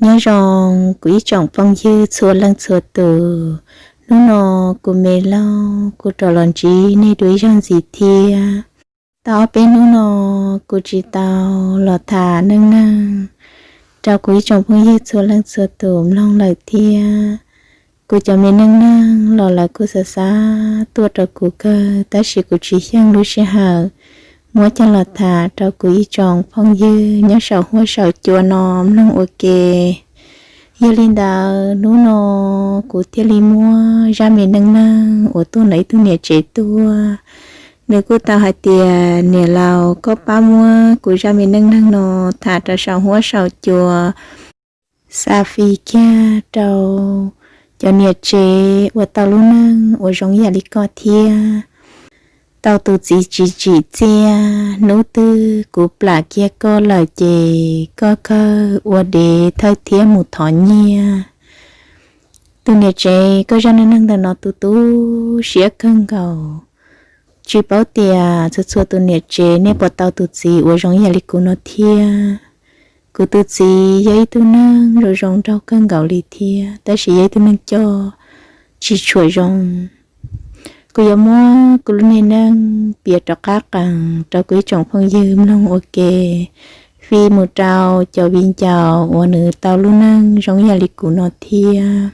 Nyob zoo kuv ib tsoom phooj ywg txhua leej txhua tus, hnub no kuv me lauj kuv rov los ntsib nej dua ib zaug ntxiv thiab. Tau ob peb hnub no kuv tsis tau los tham neej neeg rau kuv ib tsoom phooj ywg txhua leej txhua tus mloog lawm thiab. Kuv cov me neej neeg los lawv kuj xav xav tuaj rau kuv kawg, tab sis kuv tsis xyeej lub sij hawm muab coj los tham rau kuv ib tsoom phooj ywg nyob saum huab saum cua no mloog ua ke. Yog li ntawd hnub no kuv thiaj li muab zaj me neej neeg uas tuaj ntawm ib tug niam tsev tuaj. Nws kuj tau hais tias niam laus, koj pab muab kuv zaj me neej neeg no tham rau saum huab saum cua, xa fij kiag rau cov niam tsev uas tau lub neej uas zoo yam li koj thiab. Tau tus txiv tsis tsim txiaj, hnub twg kuv plam kiag koj lawm ces koj kawg ua dev thawj thiab mus thov nyiaj. Tus niam tsev, koj zaj neej neeg ntawm no tu tu siab kawg nkaus. Tsis paub tias txhua txhua tus niam tsev nej puas tau tus txiv uas zoo yam li kuv no thiab. Kuv tus txiv yog ib tug neeg zoo zoo nraug kawg nkaus li thiab, tab sis yog ib tug neeg coj tsis tshua zoo. Kuv yuav muab kuv lub niag neej piav rov qab qees rau kuv ib tsoom phooj ywg mloog ua ke, fij mus rau cov viv ncaus uas nws tau lub neej zoo yam li kuv no thiab.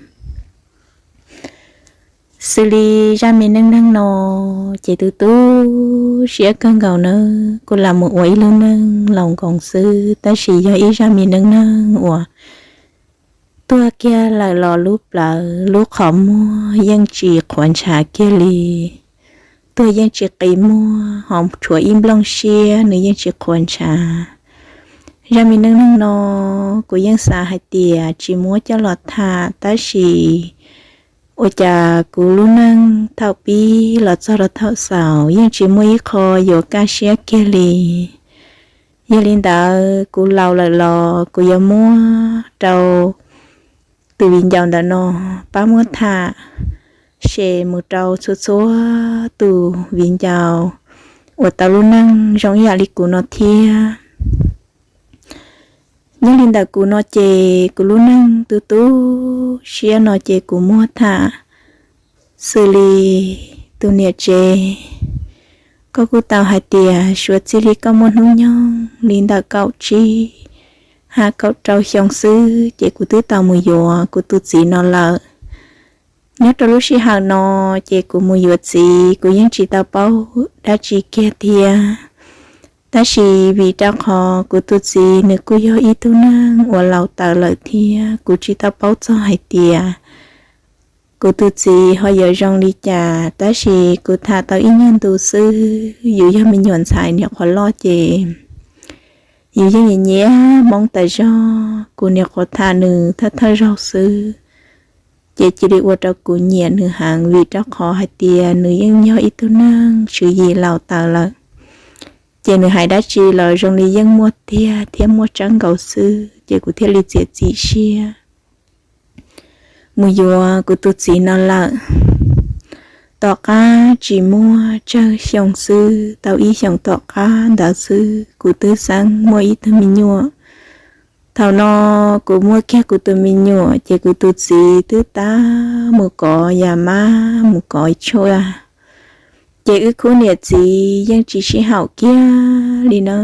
Xws li zaj me neej neeg no ces tu tu siab kawg nkaus nawb, kuv lam mus ua ib lub neej laus nkoos xwb, tab sis yog ib zaj me neej neeg uas tuag kiag lawm los lub plawv lub qhov muag yeej tsis qhuav ntshav kiag li. Tuag yeej tsis qi muag, ho tshuav ib nplooj siab nws yeej tsis qhuav ntshav. Zaj me neej neeg no kuv yeej xav hais tias tsis muab coj los tham, tab sis ua cas kuv lub neej thaum pib los txog rau thaum xaus yeej tsis muaj ib qho yuav kaj siab kiag li. Yog li ntawd kuv laus lawm los kuv yuav muab rau tus viv ncaus ntawm no pab muab tham se mus rau txhua txhua tus viv ncaus uas tau lub neej zoo ib yam li kuv no thiab. Nyob li ntawm kuv no ces kuv lub neej tu tu siab no ces kuv muab tham xws li tus niam tsev. Koj kuj tau hais tias suav txij li koj muaj hnub nyoog li ntawm kaum tsib ha kaum rau xyoo xwb ces kuv twb tau mus yuav kuv tus txiv no lawm. Nyob rau lub sij hawm no ces kuv mus yuav txiv kuv yeej tsis tau paub dab tsi kiag thiab. Tab sis vim rau qhov kuv tus txiv nws kuj yog ib tug neeg uas laus taws lawm thiab kuv tsis tau paub txog hais tias kuv tus txiv ho yuav zoo li cas, tab sis kuv tham tau ib nyuag ntu xwb, yus yog me nyuam ntxhais niam qhuav loj ces yus yeej nyiam nyiam Hmoob tas zog, kuv niam qhuav tham nws thawj thawj zaug xwb, ces cia li ua rau kuv nyiam nws heev vim rau qhov hais tias nws yeej yog ib tug neeg tswv yim laus taws lawm. Ces nws hais dab tsi los zoo li yeej muaj tiag thiab muaj tseeb nkaus xwb, ces kuv thiaj li txiav txim siab mus yuav kuv tus txiv no lawm. Tom qab tsis muaj tsawg xyoo xwb, tau ib xyoos tom qab ntawd xwb kuv twb xeeb muaj ib tug me nyuam. Thaum no kuv muaj kiag kuv tus me nyuam ces kuv tus txiv twb tab mus kov yas mab mus kov tshuaj, ces wb khub niam txiv yeej tsis sib haum kiag li na.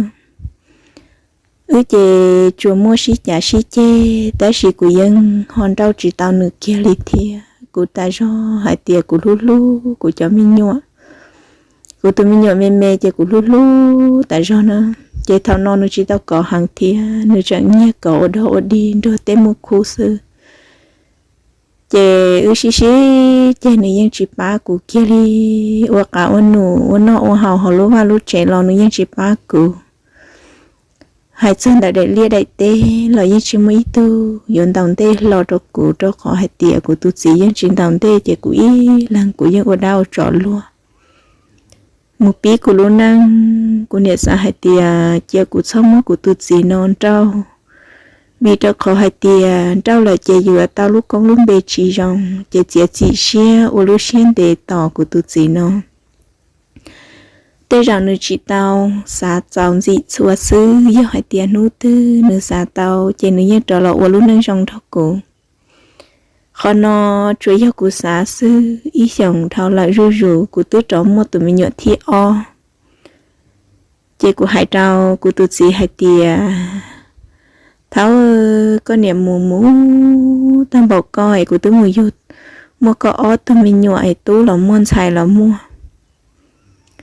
Wb ces tsuas muaj sib cav sib ceg, tab sis kuv yeej ho nrauj tsis tau nws kiag li thiab. Kuv tas zog hais tias kuv hlub hlub kuv cov me nyuam. Kuv tus me nyuam me me ces kuv hlub hlub tas zog na. Ces thaum no nws tsis tau kov heev thiab, nws tseem nyiag kov ua dog ua dig nrog tej muaj khub xwb. Ces wb sib sib ceg nws yeej tsis pab kuv kiag li. Ua qav ua num ua noj ua haus hauv lub vaj lub tsev los nws yeej tsis pab kuv. Hais txog ntawm daim liaj daim teb los yeej tsis muaj ib tug yuav ntaus ntej hlo rau kuv, rau qhov hais tias kuv tus txiv yeej tsis ntaus ntej, ces kuv ib leeg kuv yeej ua dab ua tsov luag mus pib kuv lub neej. Kuv niam xav hais tias cia kuv txhob muab kuv tus txiv no nrauj, vim rau qhov hais tias nrauj lawm ces yuav tau lub koob lub npe tsis zoo, ces txiav txim siab ua lub siab ntev tos kuv tus txiv no. Tej zaum nws tsis tau xav txaus ntxim txhua xwb, yog hais tias hnub twg nws xav tau ces nws yeej rov los ua lub neej zoo nrog kuv. Qhov no tsuas yog kuv xav xwb, ib xyoos dhau lawm zuj zus kuv twb rov muaj tus me nyuam thib ob. Ces kuv hais rau kuv tus txiv hais tias, thaum koj niam mus mus tag npaum koj es kuv twb mus yug muaj koj ob tug me nyuam es tub los muaj ntxhais los muaj,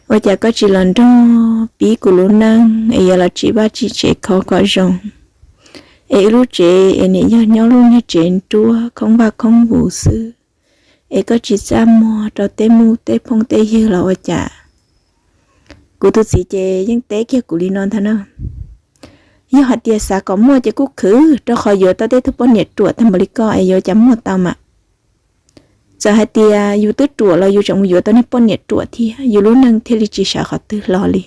ua cas koj tsis los nrog pib kuv lub neej es yuav los tsim vaj tsim tsev khov kom zoo? Es wb lub tsev es niam yog nyob lub niag tsev nruab khoob vaj khoob vus xwb, es koj tsis txaj muag rau tej muj tej phooj tej ywg los ua cas? Kuv tus txiv ces yeej teb kiag kuv li no ntag na, yog hais tias xav kom muaj ces kuj khwv, rau qhov yuav tau tej tug poj niam ruam tag npaum li koj es yuav cas muaj tau mas. Txawm hais tias yus twb ruam los yus tseem mus yuav tau niag poj niam ruam thiab, yus lub neej thiaj li tsis sawv qhov twg hlo li.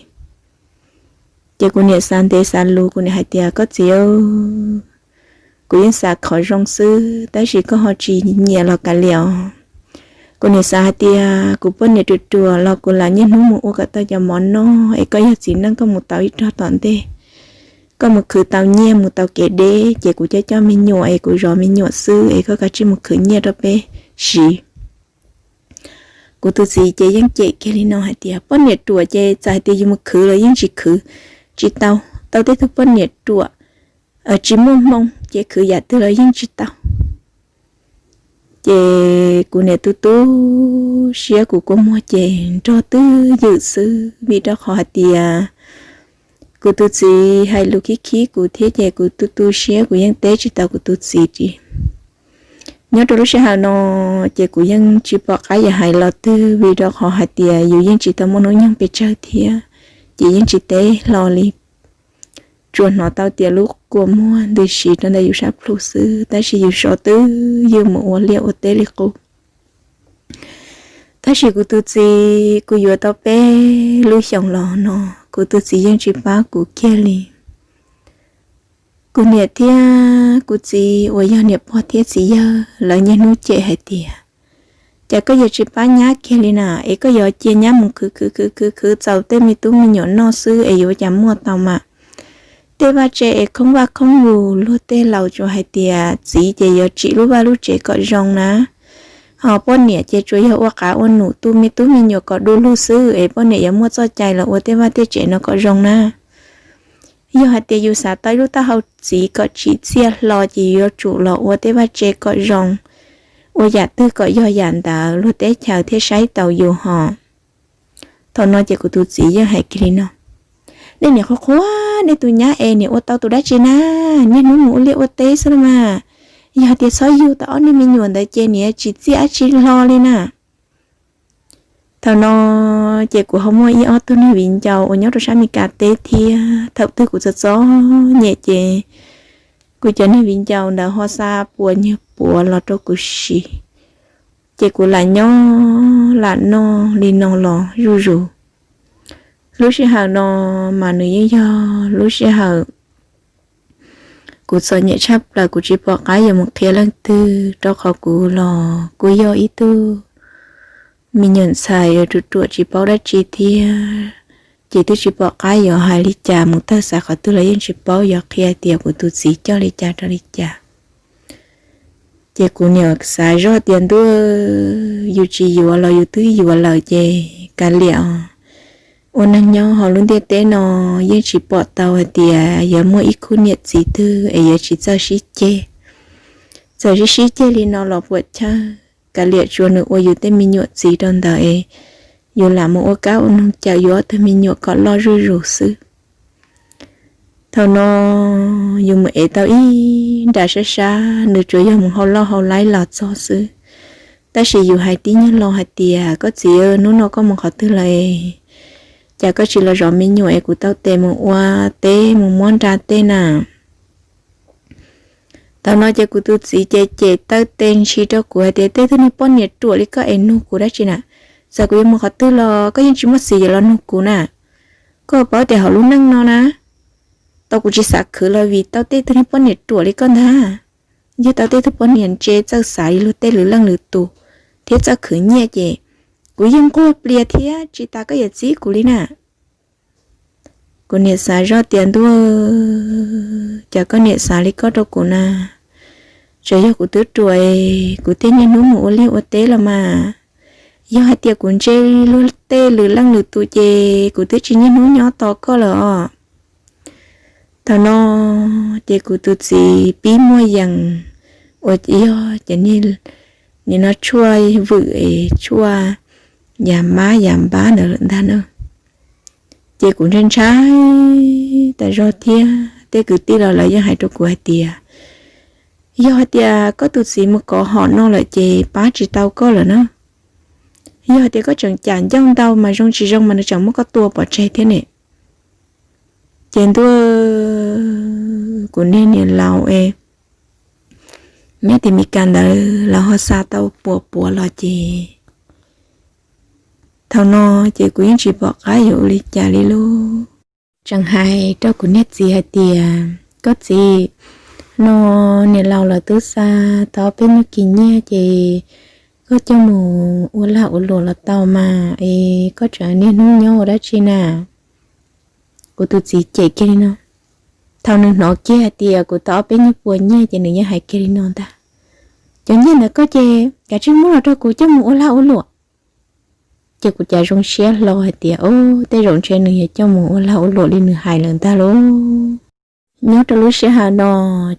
Ces kuv niam xav ntev xav luv, kuv niam hais tias, koj txiv, kuv yeej xav qhov zoo xwb, tab sis koj ho tsis nyiam los kav liam os. Kuv niam xav hais tias kuv poj niam ruam ruam los kuv lam niaj hnub mus ua kom tau cov mov noj, es koj yog txiv neej koj mus tau ib rog tom ntej, koj mus khwv tau nyiaj mus tau kev deb, ces kuv coj coj me nyuam es kuv zov me nyuam xwb, es koj kav tsij mus khwv nyiaj rau peb siv. Kuv tus txiv ces yeej cem kiag li no hais tias poj niam ruam ces txawm hais tias yus mus khwv los yeej tsis khwv, tsis tau, tau tej tug poj niam ruam tsis muaj hmoo ces khwv yam twg los yeej tsis tau. Ces kuv niam tu tu siab, kuv kua muag ces nrog twj ywm xwb, vim rau qhov hais tias kuv tus txiv hais lus khib khib kuv thiab, ces kuv tu tu siab kuv yeej teb tsis tau kuv tus txiv li. Nyob rau lub sij hawm no ces kuv yeej tsis pom qab yuav hais los twg, vim rau qhov hais tias yus yeej tsis tau muaj hnub nyoog pes tsawg thiab, ces yeej tsis teb hlo li. Tsuas hnov tau tias lub kua muag ntws si rau ntawm yus sab plhu xwb, tab sis yus so twj ywm mus ua liaj ua teb li qub. Tab sis kuv tus txiv, kuv yuav tau peb lub xyoos los no, kuv tus txiv yeej tsis pab kuv kiag li. Kuv niam thiab kuv txiv uas yog niam pog thiab txiv yawg lawv niaj hnub cem hais tias, cas koj yuav tsis pab nyab kiag li na, es koj yuav cia nyab mus khwv khwv khwv khwv khwv txaus tej me tub me nyuam noj xwb es yuav cas muaj tau mas. Tej vaj tse es khoob vaj khoob vus, luag tej laus tsuas hais tias txiv ces yuav tsim lub vaj lub tsev kom zoo na, ho poj niam ces tsuas yog ua qav ua num tu me tub me nyuam kom du lug xwb, es poj niam yuav muaj txoj cai los ua tej vaj tej tsev no kom zoo na. Yog hais tias yus xav tau ib lub taub hau txiv kom tsim txiaj hlo ces yus yuav tsum los ua tej vaj tse kom zoo, ua yam twg kom yog yam ntawd luag teb chaws thiaj saib taus yus ho. Thaum no ces kuv tus txiv yeej hais kiag li no, nej niam qhuav qhuav nej tus nyab es niam ua tau tus dab tsi na, niaj hnub mus ua liaj ua teb xwb los mas. Yog hais tias txhob yug tau ob niag me nyuam ntawd ces niam tsis txiaj dab tsi hlo li na. Thaum no ces kuv ho muaj ib ob tug niag viv ncaus uas nyob rau sab Amelikas teb thiab, thaum twg kuv txom txom nyem ces kuv cov niag viv ncaus ntawd ho xa puas nyuag puav los rau kuv siv, ces kuv lam nyob lam noj li no los zuj zus. Lub sij hawm no mas nws yeej yog lub sij hawm kuv txom nyem tshaj plaws, kuv tsis pom qab yuav mus qhia leej twg, rau qhov kuv los kuj yog ib tug me nyuam ntxhais ruam ruam tsis paub dab tsi thiab, ces twb tsis pom qab yuav hais li cas, mus tawg xav qhov twg los yeej tsis paub yuav qhia tias kuv tus txiv coj li cas rau li cas. Ces kuv niam xav zoj tias ntuj, yus tsis yuav los yus twb yuav lawm ces kav liam os. Ua neeg nyob hauv lub ntiaj teb no yeej tsis pom tau hais tias yuav muaj ib khub niam txiv twg es yuav tsis txawj sib ceg. Txawm sib sib ceg li no los puam chawj, kav liam tsuas nws ua yus tej me nyuam txiv rau ntawd es yus lam mus ua kab ua noog cawm yus ob tug me nyuam kom loj zuj zus xwb. Thaum no yus mus ev tau ib nra sab sab, nws tsuas yog mus hau loj hau laib los txog xwb. Tab sis yus hais tib nyuag lo hais tias, koj txiv, hnub no koj mus qhov twg lawm? Cas koj tsis los zov me nyuam es kuv tau tes mus ua teb mus muab nra tej na? Thaum no ces kuv tus txiv ces cem taw tes ntshis rau kuv hais tias, tej tug niag poj niam ruam li koj es nug kuv dab tsi na? Txawm kuv yuav mus qhov twg los koj yeej tsis muaj xiv yuav los nug kuv na. Koj paub tias hauv lub neej no na, tau kuv tsis xav khwv los vim tau tej tug niag poj niam ruam li koj ntag. Yog tau tej tug poj niam ntse txawj xav li luag tej lwm leej lwm tus thiab txawj khwv nyiaj ces kuv yeej nquag plias thiab tsis tas koj yuav txib kuv li na. Kuv niam xav zoj tias, Ntuj, cas koj niam xav li koj rau kuv na? Tsuas yog kuv twb ruam, kuv thiaj niaj hnub mus ua liaj ua teb los mas. Yog hais tias kuv ntse luag tej lwm leej lwm tus ces kuv twb tsis niaj hnub nyob tos koj lawm os. Thaum no ces kuv tus txiv pib muaj yees uas yog cov niag, nim no tshuaj vwm es tshuaj yas mab yas npab ntawd lawm ntag na. Ces kuv ntshai ntshai tas zog thiab tej kwv tij los lawv yeej hais rau kuv hais tias, yog hais tias koj tus txiv mus kov hom no lawm ces pab tsis tau koj lawm na. Yog hais tias koj tseem cam ncauj ntau mas zoo tsis zoo mas nws tseem muab koj tua pov tseg thiab ne. Ces ntuj, kuv niag niam laus es me ti mi kas ntawd lawv ho xa tau puas puas los ces thaum no ces kuv yeej tsis pom qab yuav ua li cas li lauj. Tseem hais rau kuv niag txiv hais tias, koj txiv, no niam laus lawv twb xa tau peb nyuag kis nyiaj ces koj coj mus ua lag ua luam los tau mas es koj tseem niaj hnub nyob ua dab tsi na? Kuv tus txiv cem kiag li no. Thaum nws hnov kiag hais tias kuv tau ob peb nyuag puas nyiaj ces nws yeej hais kiag li no ntag, cov nyiaj ntawd koj ces kav tsij muab los rau kuv coj mus ua lag ua luam. Ces kuv cas zoo siab hlo hais tias, o, tej zaum ntshe nws yuav coj mus ua lag ua luam li nws hais lawm ntag lauj. Nyob rau lub sij hawm no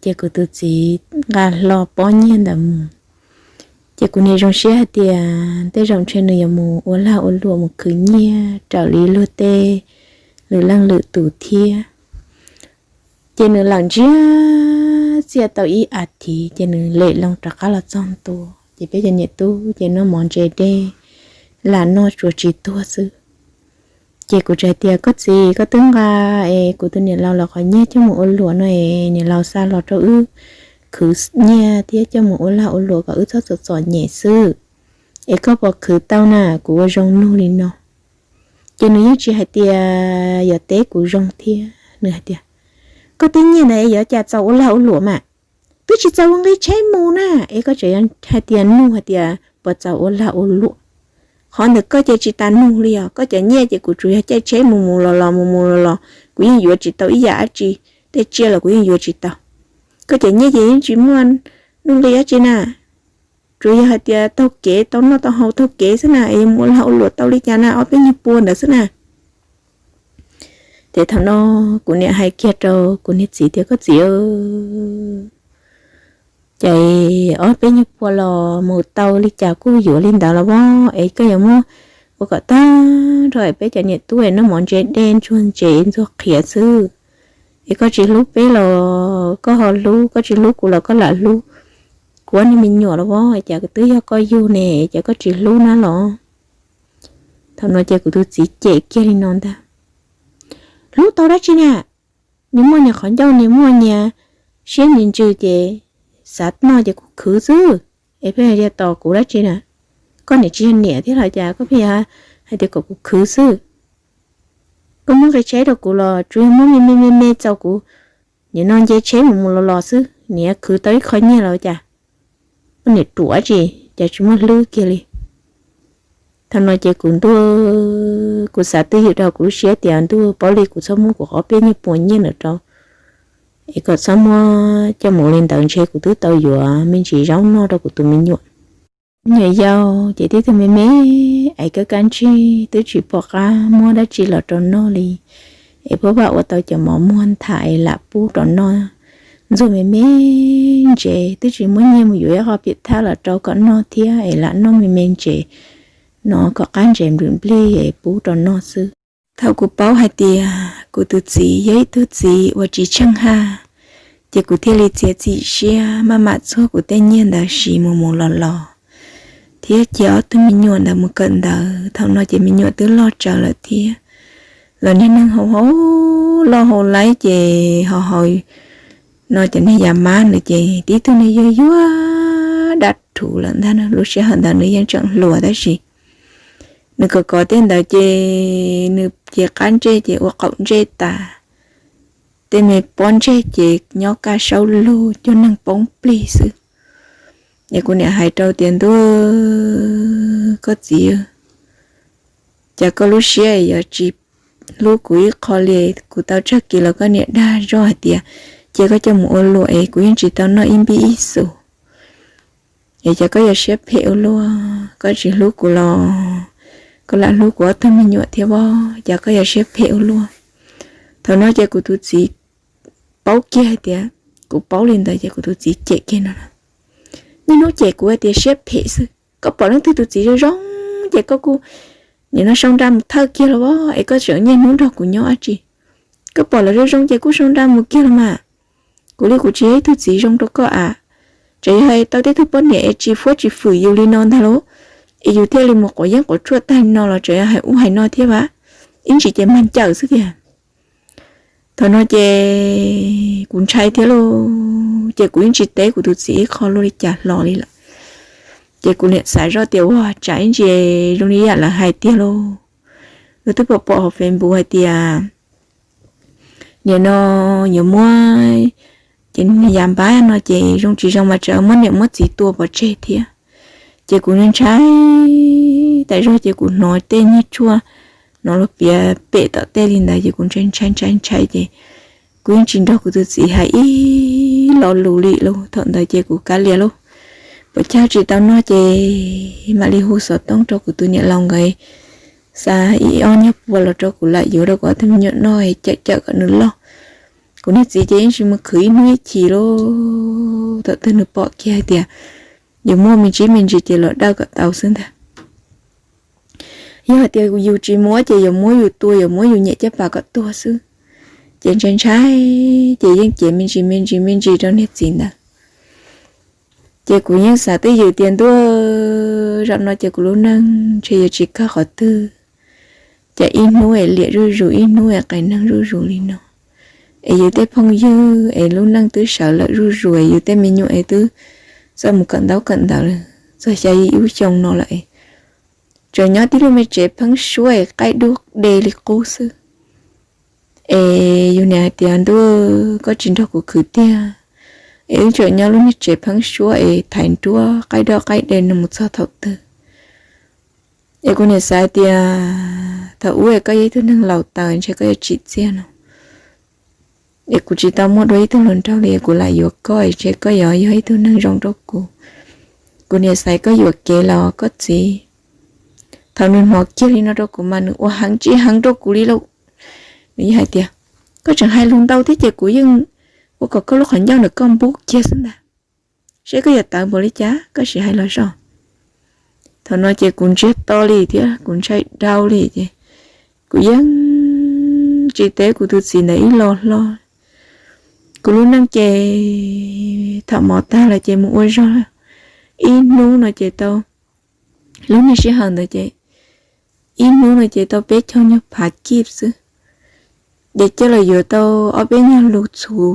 ces kuv tus txiv nqa hlo pob nyiaj ntawd mus, ces kuv niaj zoo siab hais tias tej zaum ntshe nws yuav mus ua lag ua luam mus khwv nyiaj raws li luag tej lwm leej lwm tus thiab. Ces nws lawm ntsiab txiaj tau ib as thiv ces nws lem loo rov qab los txog ntua ces peb cov niam tub ces noj mov ntse dej, lam noj tsuas tsis tuag xwb. Ces kuv txawm tias, koj txiv, koj twb nqa es kuv tus niam laus lawv qhov nyiaj coj mus ua luam no es niam laus xa los rau wb khwv nyiaj thiab coj mus ua lag ua luam kom wb txhob txom txom nyem xwb, es koj puas khwv tau na? Kuv ua zoo nug li no. Ces nws yeej tsis hais tias yuav teb kuv zoo thiab, nws hais tias, koj tej nyiaj ntawd yuav cas txaus ua lag ua luam mas, twb tsis txaus ua nqi tsheb mus na. Es koj tseem hais tias nug hais tias puas txaus ua lag ua luam. Qhov ntawd koj ces tsis tas nug li os, koj cov nyiaj ces kuv tsuas yog caij tsheb mus mus los los mus mus los los, kuv yeej yuav tsis tau ib yam dab tsi, tej tsiaj los kuv yeej yuav tsis tau. Koj cov nyiaj ces yeej tsis muaj nuj nqi dab tsi na, tsuas yog hais tias taug kev tau noj tau haus taug kev xwb na, es mus ua lag ua luam tau li cas na, ob peb nyuag pua ntawd xwb na. Ces thaum no kuv niam hais kiag rau kuv niag txiv tias, koj txiv, ces ob peb nyuag pua los mus tau li cas kuj yuav li ntawd los as, es koj yuav muab ua kom tag nrho peb cov niam tub noj mov ntse dej ntsuag ntse ntsuag qhiav xwb. Es koj tsis hlub peb los koj ho hlub, koj tsis hlub kuv los koj lam hlub kuv ob niag me nyuam los as, cas twb yog koj yug ne, cas koj tsis hlub na los? Thaum no ces kuv tus txiv cem kiag li no ntag, hlub tau dab tsi na? Nws muaj nyias qhov ncauj, nws muaj nyias siab nyias ntsws ces xav noj ces kuv khwv xwb. Es pheej tos kuv dab tsi na? Koj niam tsis yog niam thiab los cas koj pheej hais tias kom kuv khwv xwb? Koj muab nqi tsheb rau kuv los tsuas yog muab me me me me txaus kuv nim no nce tsheb mus mus los los xwb, nim no khwv tau ib qho nyiaj los cas? Koj niam ruam tsis, cas tsis muaj hlwb kiag li. Thaum no ces kuv ntuj, kuv xav twj ywm rau kuv lub siab tias ntuj, paub li kuv txhob muab kuv ob peb nyuag puas nyiaj ntawd rau, es kom txhob muab coj mus li ntawd, ntshe kuv twb tau yuav me ntsis zaub noj rau kuv tus me nyuam. Nyuam yaus ces tib tug me me, es kab kab ntsig twb tsis pom qab muab dab tsi los rau noj li, es puab pab ua tau cov mov muag ntham es lam pub rau noj. Ntxuag me me ntsev, twb tsis muab nyiaj mus yuav ib qho piam thaj los rau kom noj thiab, es lam noj me me ntsev no kom qab ntsev nplwm nplij es pub rau noj xwb. Thaum kuv paub hais tias kuv tus txiv yog ib tug txiv uas tsis tsheej haj, ces kuv thiaj li txiav txim siab maj mam txuag kuv tej nyiaj ntawd siv mus mus los los, thiab cia ob tug me nyuam ntawd mus kawm ntawv. Thaum no ces me nyuam twb loj tsawv lawm thiab, los niag neeg haus haus loj haus laib ces haus haus no cov niag yas mab ntawd ces tib tug niag yuag yuag dab rhuv lawm ntag. Lub sij hawm ntawd nws yeej tseem hluas tab sis nws kov kov tej ntawd ces nws ces qab ntsej ces ua qaum ntsej tas, tej me pob ntseg ces nyob kaj saub lug cuag neeg poob plig xwb. Es kuv niam hais rau tias, ntuj, koj txiv, cas koj lub siab yuav tsis hlub kuv ib qho li, kuv tau tsawg kis los koj niam dag zoj hais tias cia koj coj mus ua luam es kuv yeej tsis tau noj ib npib ib xus. Es cas koj yog siab phem ua luaj, koj tsis hlub kuv los koj lam hlub kuv ob tug me nyuam thiab os, cas koj yog siab phem ua luaj. Thaum no ces kuv tus txiv paub kiag hais tias, kuv paub li ntawd ces kuv tus txiv cem kiag no, niaj hnub cem kuv hais tias siab phem xwb. Koj pom leej twg tus txiv zoo zoo ces koj kuj nim no sau nra mus thawj kiag los as, es koj tseem niaj hnub nrog kuv nyob dab tsi? Koj pom lawv zoo zoo ces kuj sau nra mus kiag los mas. Kuv li kuv tsis yog ib tug txiv zoo rau koj a. Tseem yog hais tau tej tug poj niam es tsis fuab tsis fwm yus li no ntag lauj, es yus thiaj li mus quav yeeb quav tshuaj tag li no los tseem yog hais ub hais no thiab vas. Ib ntsis ces mag ncawm xwb tiag. Thaum no ces kuv ntshai thiab lauj, ces kuv yeej tsis teb kuv tus txiv ib qho luaj li cas hlo li lawm. Ces kuv niam xav zoj tias ua tsam ib ntsis zoo li yam lawv hais tiag lauj. Lawv twb pom pom hauv Facebook hais tias nim no yuav muab, ces yam npab no ces zoo tsis zoo mas tseem muab niam muab txiv tua pov tseg thiab. Ces kuv ntshai tas zog ces kuv hnov tej nyiag tshuaj hnov luag piav pem tom tej li ntawd ces kuv ntshai ntshai ntshai ntshai ces kuv yeej tsis nrog kuv tus txiv hais ib lo lus li lauj. Thaum ntawd ces kuv kav liam lauj, pam chawj tsis tau noj ces mam li hu xov tooj rau kuv tus niam laus nkawd xa ib ob nyuag pua los rau kuv lam yuav rau kuv ob tug me nyuam noj cawm cawm kom nws loj. Kuv niag txiv ces yeej tsis mus khwv ib hnub ib chim lauj, thaum twg nws pom kiag hais tias yuav muaj me ntsis me ntsis ces los dawj kom tau xwb ntag. Yog hais tias yus tsis muab ces yuav muab yus tua, yuav muab yus nyem caj pas kom tuag xwb. Ces ntshai ntshai ces yeej cev me ntsis me ntsis me ntsis rau niag txiv ntawd. Ces kuv yeej xav twj ywm tias ntuj, zaum no ces kuv lub neej ntshe yuav tsis kawg qhov twg. Ces ib hnub es liam zuj zus, ib hnub es qias neeg zuj zus li no, es yus tej phooj ywg es lub neej twb sawv lawm zuj zus, es yus tej me nyuam es twb txawj mus kawm ntaub kawm ntawv lawm txog xya yim lub xyoo no lawm es tseem nyob tib lub me tsev pheeb suab es qaij duab de li qub xwb. Es yus niam hais tias ntuj, koj tsis nrog kuv khwv tiag, es wb tseem nyob lub niag tsev pheeb suab es thaiv nruab qaij duab qaij de no mus txog thaum twg? Es kuv niam xav tias thaum ub es koj yog ib tug neeg laus taws ntshe koj yuav tsim txiaj no. Es kuv tsis tau muaj dua ib tug hluas nraug li, kuv lam yuav koj es ntshe koj yuav yog ib tug neeg zoo rau kuv. Kuv niam xav koj yuam kev los koj txiv. Thaum nws hnov kiag li no rau kuv mas nws ua heev tsis heev rau kuv li lauj. Nws yeej hais tias koj tseem hais lus ntau thiab ces kuv yeej ua kom koj lub qhov ncauj ntawm koj npub kiag xwb ntag. Seb koj yuav tawv npaum li cas koj sim hais los zog. Thaum no ces kuv ntsiag to li thiab kuv ntshai dhau li ces kuv yeej tsis teb kuv tus txiv ntawd ib lo hlo. Kuv lub neej ces thaum mov tag lawm ces mus ua zog ib hnub no ces tau, lub niag sij hawm ntawd ces ib hnub no ces tau peb caug nyuag phav kib xwb. Ces coj los yuav tau ob peb nyuag lus txhuv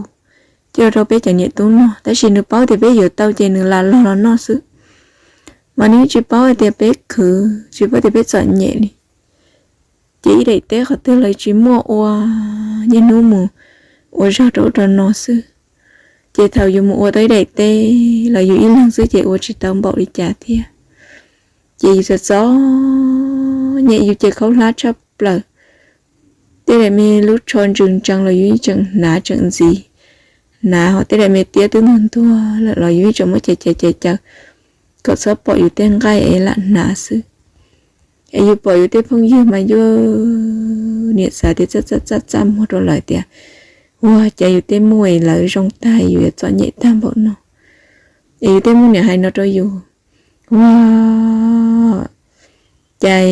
coj los rau peb cov niam tub noj, tab sis nws paub tias peb yuav tau ces nws lam los los noj xwb. Mas nws yeej tsis paub hais tias peb khwv, tsis paub tias peb txom nyem li. Ces ib daim teb qhov twg los tsis muaj ua, niaj hnub mus ua zog rau ub rau no xwb. Ces thaum yus mus ua tau ib daim teb los yus ib leeg xwb ces ua tsis tau npaum li cas thiab. Ces yus txom txom nyem, yus ces khaub hlab tshaj plaws. Tej daim me lub tsho ntsws ntsees los yus yeej tseem hnav tseem ntxiv, hnav hos tej daim me tiab twb ntuag ntuag lawm los yus yeej tseem muab caws caws caws caws kom txhob pom yus tej nqaij es lam hnav xwb. Es yus pom yus tej phooj ywg mas yuav niam xav tias txaj txaj txaj muag rau lawv tias, ua cas yus tej muaj es lawv zoo tag yus yuav txom nyem tag npaum no. Es yus tej muaj niam hais no rau yus, ua cas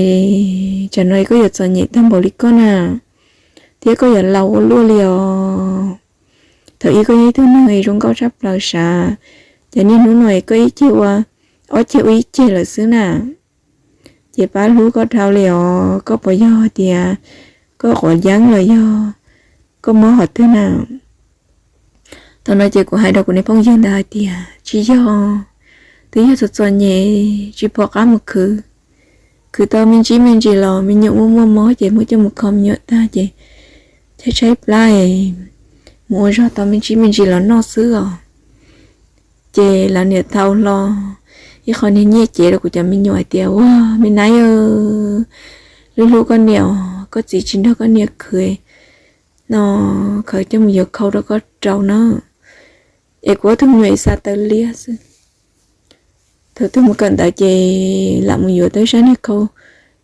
tsam no koj yuav txom nyem tag npaum li koj na, thiab koj yuav laus ua luaj li os. Thaum ub koj yog ib tug neeg zoo nkauj tshaj plaws sav, ces niaj hnub no koj ib ceg ua ob ceg ua ib ceg lawm xwb na. Ces pab hlub koj dhau li os, koj puas yog tias koj quav yeeb los yog koj mob qhov twg na? Thaum no ces kuv hais rau kuv niag phooj ywg ntawd hais tias tsis yog, twb yog txom txom nyem tsis pom qab mus khwv. Khwv tau me ntsis me ntsis los me nyuam muaj muaj mob ces muab coj mus kho me nyuam tag ces tshaib tshaib plab es mus ua zog tau me ntsis me ntsis los noj xwb os. Ces lawv niam tau hlo ib qho niag nyiaj cev rau kuv cov me nyuam hais tias, ua me nab, hlub hlub koj niam os, koj txiv tsis nrog koj niam khwv no, khaws coj mus yuav khau rau koj rau na. Es kuv ob tug me nyuam xa taw liab xwb. Thaum twg mus kawm ntawv ces lam mus yuav tau ib sab niag khau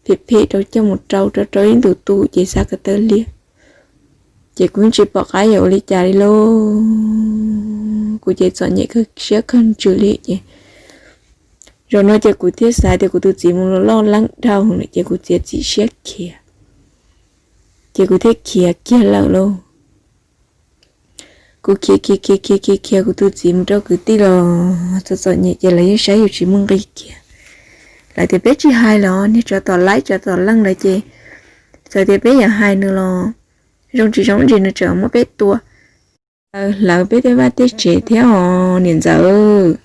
phem phem rau coj mus rau rau rau ib ntus tu ces xa kawg taw liab. Ces kuv yeej tsis pom qab yuav ua li cas li lauj. Kuv ces txom nyem kawg siab kawg ntsws li ces zaum no ces kuv thiaj xav tias kuv tus txiv mus loj leeb dhau lawm ces kuv txiav txim siab khiav. Ces kuv thiaj khiav kiag lawm lauj. Kuv khiav khiav khiav khiav khiav khiav kuv tus txiv mus rau kwv tij los txom txom nyem ces lawv yeej saib yus tsis muaj nqis kiag. Lawv tias peb tsis hais los niag tsov tom laib tsov tom leej lawm ces txawm tias peb yuav hais nws los zoo tsis zoo ntsis nws tseem muab peb tua. Lawv hlawv peb tej vaj tej tsev thiab os niam ntxawm.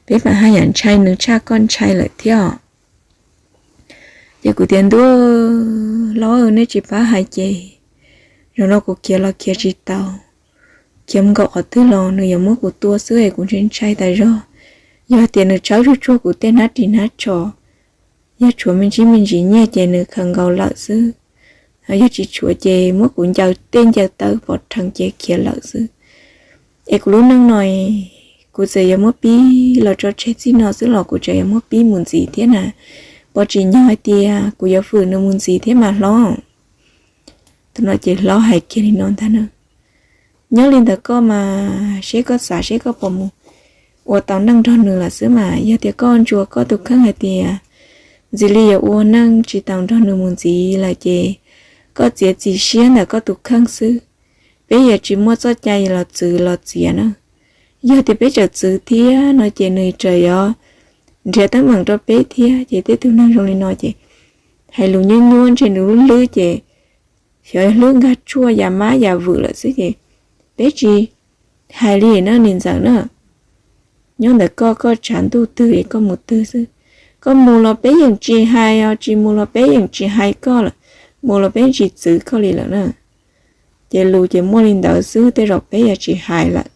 Peb mam haj yam ntshai nws tshaj koj ntshai lawm thiab os. Ces kuv tias ntuj los nej tsis pab hais ces zaum no kuv khiav los khiav tsis tau. Khiav mus nkaum qhov twg los nws yuav muab kuv tua xwb es kuv ntshai ntshai tas zog. Yog tias nws tshawb tsuag tsuag kuv tej hnab ris hnab tsho, yog tshuav me ntsis me ntsis nyiaj ces nws khaws nkaus lawm xwb. Yog tsis tshuav ces muab kuv ncaws tej ncaws taw pov rhees ces khiav lawm xwb. Es kuv lub neej no, kuv txawm yuav muab pib los tso tseg txij no xwb los kuv tseem yuav muab pib mus ntxiv thiab na. Puas tsim nyog hais tias kuv yuav fwm nws mus ntxiv thiab mas hlob? Thaum no ces hlob hais kiag li no ntag na, nyob li ntawd koj mas seb koj xav seb koj puas mus ua tau neej nrog nws lawm xwb mas. Yog tias koj ntsuas koj tus kheej hais tias ntxim li yuav ua neej tsis tau nrog nws mus ntxiv lawm ces koj txiav txim siab ntawm koj tus kheej xwb. Peb yuav tsis muaj txoj cai los txwv los txiav na. Yog tias peb tseem txwv thiab no ces nws tseem yuav nrhiav teeb meem rau peb thiab. Ces tej tug neeg zoo li no ces hais lus nyuab nyuab ntshe nws lub hlwb ces xyov hlwb nkag tshuaj yam mab yam vwm lawm xwb ces peb tsis hais li na niam ntxawm na. Nyob ntawm koj, koj tshav ntuj twg es koj mus twg xwb. Koj mus los peb yeej tsis hais os, tsis mus los peb yeej tsis hais koj lawm, mus los peb tsis txwv koj li lawm na. Ces lus ces muaj li ntawd xwb, tej zaum peb yuav tsis hais lawm.